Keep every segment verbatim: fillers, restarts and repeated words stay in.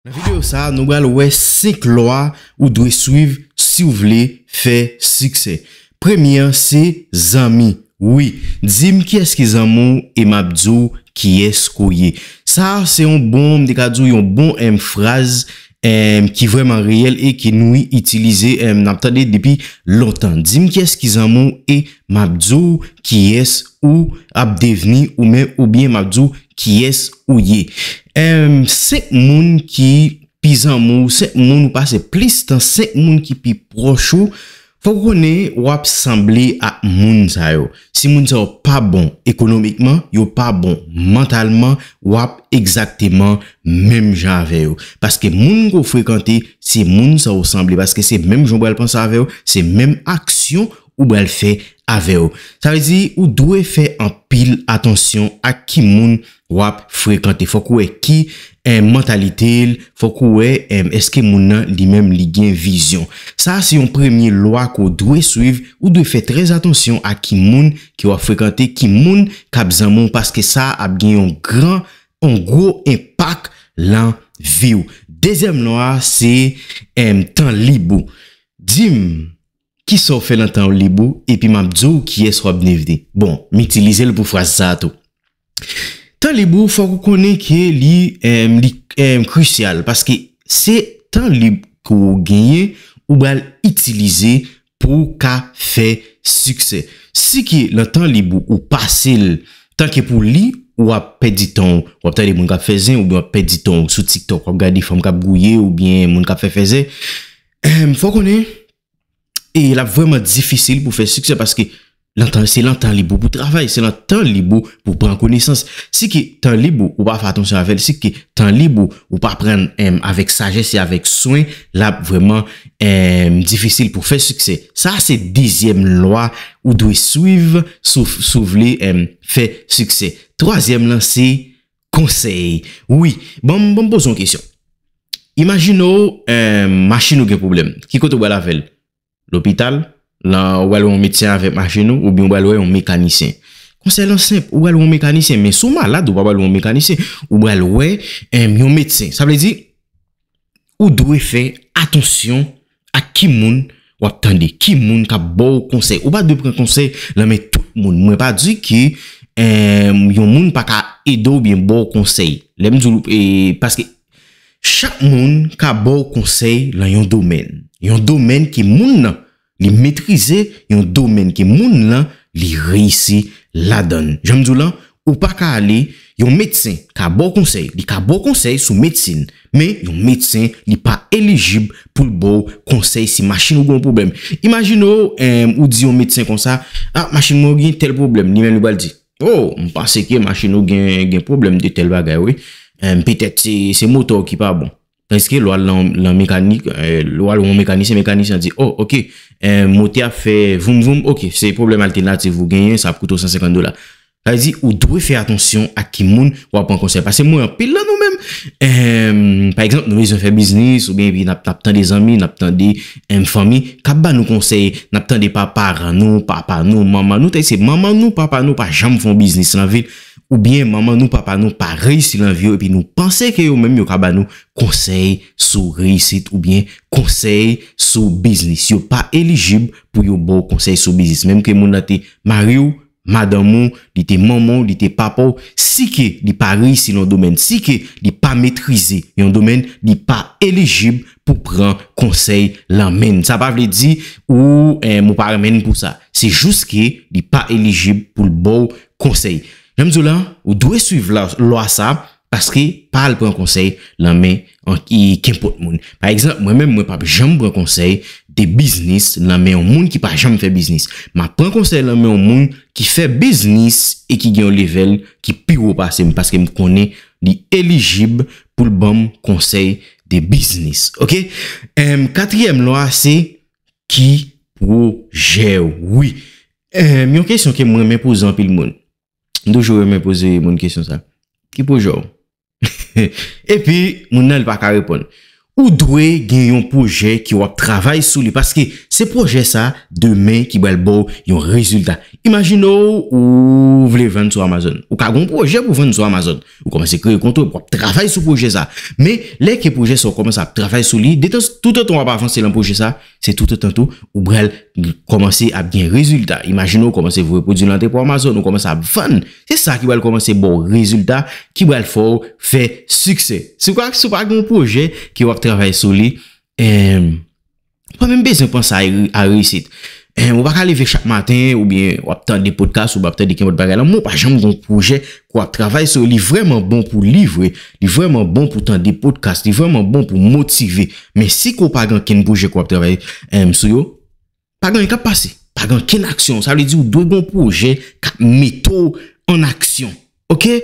Nan videyo sa a, nou pral wè senk lwa ou dwe swiv si w vle fè siksè. Premye an se zanmi. Wi, di m kiyès ki zanmi w e m ap di w kiyès ke w ye. Sa a se yon bon, m te ka di w yon bon, em, fraz, em, ki vrèman reyèl e ke nou itilize, em, n ap tande depi lontan. Di m kiyès ki zanmi w e m ap di w kiyès ou ap devni ou men oubyen m ap di w kiyès ou ye. Em, senk moun ki pi zanmi w, senk moun ou pase plis tan, senk moun ki pi pwòch ou, fòk ou konnen w ap sanble ak moun sa yo. Si moun sa yo pa bon ekonomikman, yo pa bon mantalman, w ap egzakteman menm jan avè yo. Paske moun ke w frekante, se moun sa w sanble. Paske se menm jan w pral panse avè yo, se menm aksyon ou pral fè avè yo. Sa vle di, ou dwe fè anpil atansyon ak ki moun w ap frekante. Fòk ou wè ki, eh, mantalite l, fòk ou wè, eh, èske moun nan li menm li gen vizyon. Sa a se yon premye lwa ke w dwe swiv, ou dwe fè trè atansyon ak ki moun ke w ap frekante, ki moun k ap zanmi w, paske sa ap gen yon gran, yon gwo enpak lan vi w. Dezyèm lwa a se, em, tan lib ou. Di m, kisa w fè nan tan lib ou, epi m ap di w kiyès w ap devni. Bon, m itilize l pou fraz sa a tou. Tan lib ou, fòk ou konnen ke li, em, li, em, krisyal, paske se tan lib ke w genyen, ou pral itilize pou w ka fè siksè. Si ke nan tan lib ou, ou pase l tanke pou li, w ap pèdi tan w, w ap tande moun k ap fè zen, oubyen w ap pèdi tan w sou TikTok, w ap gade fanm k ap gouye, oubyen moun k ap fè fèzè, em, fò w konnen, e l ap vrèman difisil pou fè siksè, paske nan tan, se nan tan lib ou pou travay, se nan tan lib ou pou pran konesans. Si ke tan lib ou, ou pa fè atansyon avè l, si ke tan lib ou, ou pa pran l, em, avèk sajès e avèk swen, l ap vrèman, em, difisil pou fè siksè. Sa a se dezyèm lwa ou dwe swiv si w, si w vle, em, fè siksè. Twazyèm lan se konsèy. Wi, ban m, ban m poze w yon kesyon. Imajine w, em, machin ou gen pwoblèm. Ki kote w pral avè l? Lopital? Lan ou pral wè yon medsen avèk machin ou, oubyen ou pral wè yon mekanisyen? Konsèy lan senp, ou pral wè yon mekanisyen, men si w malad, ou pa pral wè yon mekanisyen. Ou pral wè, em, yon medsen. Sa vle di, ou dwe fè atansyon ak ki moun w ap tande, ki moun k ap ba w konsèy. Ou pa dwe pran konsèy nan men tout moun. Mwen pa di ke, em, yon moun pa ka ede w oubyen ba w konsèy. Lè m di w, e, paske chak moun ka ba w konsèy nan yon domèn. Yon domèn ke moun nan, li metrize, yon domèn ke moun nan, li reyisi ladan l. Jan m di w lan, ou pa ka ale, yon medsen ka ba w konsèy, li ka ba w konsèy sou medsin, men yon medsen, li pa elijib pou l ba w konsèy si machin ou gen yon pwoblèm. Imajine w, em, ou di yon medsen konsa, "Ah, machin mwen gen tèl pwoblèm," li menm li pral di, "Oh, m panse ke machin ou gen, gen pwoblèm de tèl bagay, wi. Em, petèt se, se motò ki pa bon." Èske lè w al nan, nan mekanik, eh, lè w al wè yon mekanisyen, mekanisyen an di, "Oh, ok, eh, motè a ap fè voum voum, ok, se pwoblèm altènatif ou genyen, sa ap koute w san senkant dola." Sa vle di, ou dwe fè atansyon ak ki moun w ap pran konsèy. Paske m wè anpil nan nou menm, em, pa egzanp, nou bezwen fè biznis, oubyen epi n ap, n ap tande zanmi, n ap tande, em, fanmi, k ap ba nou konsèy, n ap tande pa paran nou, papa nou, manman nou, tèl se manman nou, papa nou pa janm fè yon biznis nan vi l, oubyen manman nou, papa nou pa reyisi nan vi yo, epi nou panse ke yo menm yo ka ba nou konsèy sou reyisit oubyen konsèy sou biznis. Yo pa elijib pou yo ba w konsèy sou biznis. Menm ke moun nan te mari w, madanm ou, li te manman w, li te papa w, si ke li pa reyisi nan yon domèn, si ke li pa metrize yon domèn, li pa elijib pou pran konsèy lan men n. Sa pa vle di ou, em, ou pa renmen n pou sa. Se jis ke li pa elijib pou l ba w konsèy. Jan m di w la, ou dwe swiv la, lwa sa, paske pa al pran konsèy lan men an, e, kenpòt moun. Pa egzanp, mwen menm, mwen p ap janm pran konsèy de biznis lan men yon moun ki pa janm fè biznis. M ap pran konsèy lan men yon moun ki fè biznis e ki gen yon levèl ki pi wo pase m, paske m konnen li elijib pou l ban m konsèy de biznis. Oke? Em, katriyèm lwa se ki pwojè w? Wi. Em, yon kesyon ke m renmen poze anpil moun. M toujou renmen poze moun kesyon sa. Ki pwojè w? Epi, moun nan, li pa ka reponn. Ou dwe gen yon pwojè ke w ap travay sou li, paske se pwojè sa demen ki pral ba w yon rezilta. Imajine w, ou vle vann sou Amazon. Ou ka gen yon pwojè pou vann sou Amazon. Ou kòmanse kreye kont ou, w ap travay sou pwojè sa. Men, lè ke pwojè sa ou kòmanse ap travay sou li, detan, toutotan w ap avanse nan pwojè sa, se toutotan tou ou pral kòmanse ap gen rezilta. Imajine w kòmanse voye pwodui nan depo Amazon, ou kòmanse ap vann. Se sa ki pral kòmanse ba w rezilta, ki pral fè w fè siksè. Si w pa, si w pa gen yon pwojè ke w ap travay sou li, em, ou pa menm bezwen panse a, a reyisit. Em, ou pa ka leve chak maten, oubyen w ap tande podcast, ou ap tande kenpòt bagay la, men w pa janm gen yon pwojè ke w ap travay sou li. Li vrèman bon pou li vre, li vrèman bon pou tande podcast, li vrèman bon pou motive. Men si ke w pa gen okenn pwojè ke w ap travay, em, sou yo, pa gen anyen k ap pase. Pa gen okenn aksyon. Sa vle di ou dwe gen yon pwojè k ap mete w an aksyon. Oke?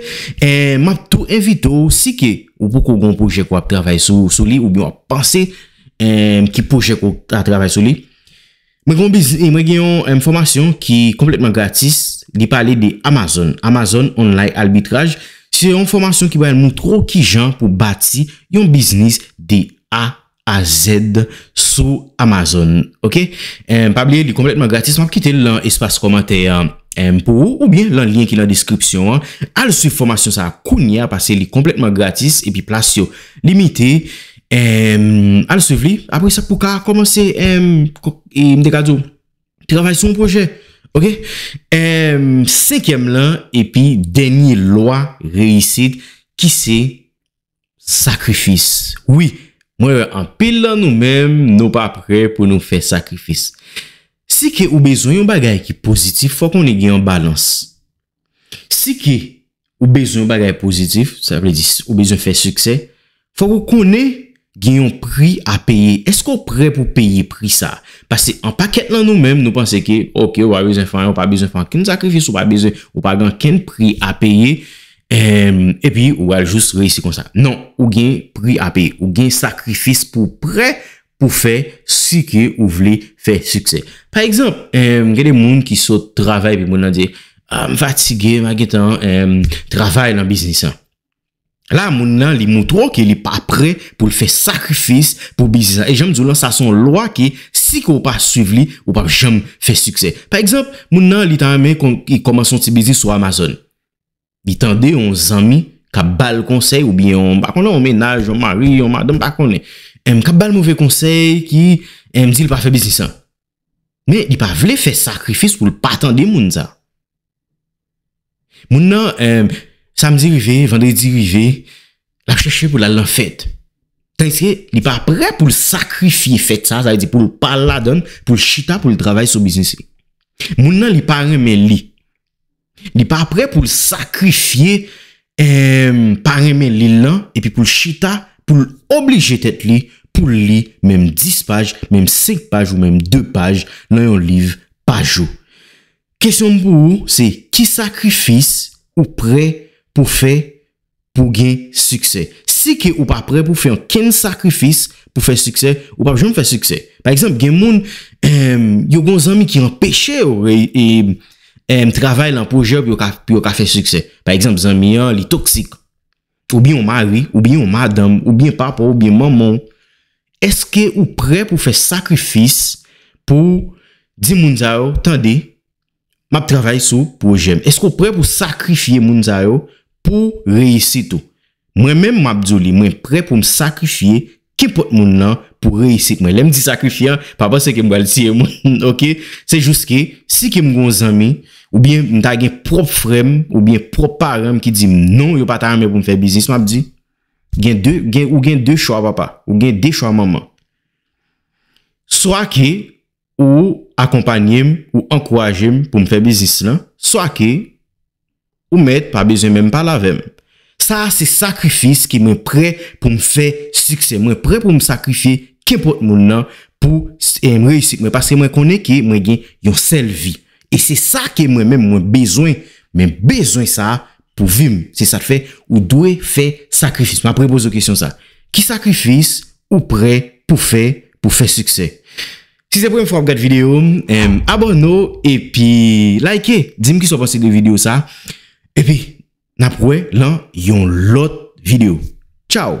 Eh, m ap tou envite w, si ke ou poko gen yon pwojè ke w ap travay sou, sou li, oubyen w ap panse, eh, ki pwojè ke w ta travay sou li, mwen gen yon biz-, mwen gen yon, em, fòmasyon ki konplètman gratis. Li pale de Amazon, Amazon Online Arbitrage. Se yon fòmasyon ki pral montre w kijan pou bati yon biznis de A a Z sou Amazon. Oke? Eh, pa bliye, li konplètman gratis. M ap kite l nan espas kòmantè an, em, pou ou, oubyen nan lyen ki nan deskripsyon an. Al swiv fòmasyon sa a kounye a, paske li konplètman gratis, epi plas yo limite. Em, al swiv li. Apre sa, pou ka kòmanse, em, ko-, e, m te ka di w, travay sou yon pwojè. Oke? Em, senkyèm lan, epi dènye lwa reyisit, ki se sakrifis. Wi, mwen wè anpil nan nou menm, nou pa prè pou nou fè sakrifis. Si ke ou bezwen yon bagay ki pozitif, fòk ou konnen gen yon balans. Si ke ou bezwen yon bagay pozitif, sa vle di ou bezwen fè siksè, fòk ou konnen gen yon pri a peye. Èske w prè pou peye pri sa? Paske yon pakèt nan nou menm, nou panse ke, oke, ou pa bezwen fè anyen, ou pa bezwen fè okenn sakrifis, ou pa bezwen, ou pa gen okenn pri a peye, em, epi ou al jis reyisi konsa. Non, ou gen pri a peye, ou gen sakrifis pou w prè pou fè si ke ou vle fè siksè. Pa egzanp, em, gen de moun ki sot travay, epi moun nan di, "Ah, m fatige, m pa gentan, em, travay nan biznis lan." La, moun nan, li montre w ke li pa prè pou l fè sakrifis pou biznis lan. E jan m di w lan, sa se yon lwa ke si ke w pa swiv li, ou p ap janm fè siksè. Pa egzanp, moun nan, li ta renmen kon-, li kòmanse yon ti biznis sou Amazon. Li tande yon zanmi k ap ba l konsèy, oubyen yon, m pa konnen, yon mennaj, yon mari, yon madanm, m pa konnen. Em, k ap ba l move konsèy, ki, em, di l pa fè biznis lan. Men li pa vle fè sakrifis pou l pa tande moun sa. Moun nan, em, samdi rive, vandredi rive, l ap chèche pou l al nan fèt. Tandiske li pa prè pou l sakrifye fèt sa, sa vle di pou l pa al ladan l, pou l chita, pou l travay sou biznis li. Moun nan, li pa renmen li. Li pa prè pou l sakrifye, em, pa renmen li l lan, epi pou l chita, pou l oblije tèt li, pou l li menm dis paj, menm senk paj ou menm de paj nan yon liv pa jou. Kesyon m pou ou, se ki sakrifis ou prè pou fè pou gen siksè? Si ke ou pa prè pou fè okenn sakrifis pou fè siksè, ou p ap janm fè siksè. Pa egzanp, gen moun, em, yo gen yon zanmi ki anpeche yo re-, e, em, travay lan pwojè pou yo ka, pou yo ka fè siksè. Pa egzanp, zanmi an, li toksik. Oubyen yon mari, oubyen yon madanm, oubyen papa, oubyen manman w. Èske ou prè pou fè sakrifis pou di moun sa yo, "Tande, m ap travay sou pwojè m"? Èske w prè pou sakrifye moun sa yo pou reyisit ou? Mwen menm, m ap di w li, mwen prè pou m sakrifye kenpòt moun nan pou reyisit mwen. Lè m di sakrifye an, pa panse ke m pral tiye moun, oke? Se jis ke, si ke m gen yon zanmi, oubyen m ta gen pwòp frè m, oubyen pwòp paran m ki di m non, yo pa ta renmen pou m fè biznis, m ap di, gen de, gen, ou gen de chwa, papa. Ou gen de chwa, manman. Swa ke ou akonpanye m, ou ankouraje m pou m fè biznis lan, swa ke ou mèt pa bezwen menm pale avè m. Sa a se sakrifis ke mwen prè pou m fè siksè. Mwen prè pou m sakrifye kenpòt moun nan pou, em, reyisit mwen. Paske mwen konnen ke mwen gen yon sèl vi. E se sa ke mwen menm mwen bezwen. Men bezwen sa a pou vi m. Se sa k fè ou dwe fè sakrifis. M ap repoze w kesyon sa. Ki sakrifis ou prè pou fè, pou fè siksè? Si se premye fwa w ap gade videyo m, em, abòne w epi like. Di m kisa w panse de videyo sa. Epi, n ap wè lan yon lòt videyo. Tchaw!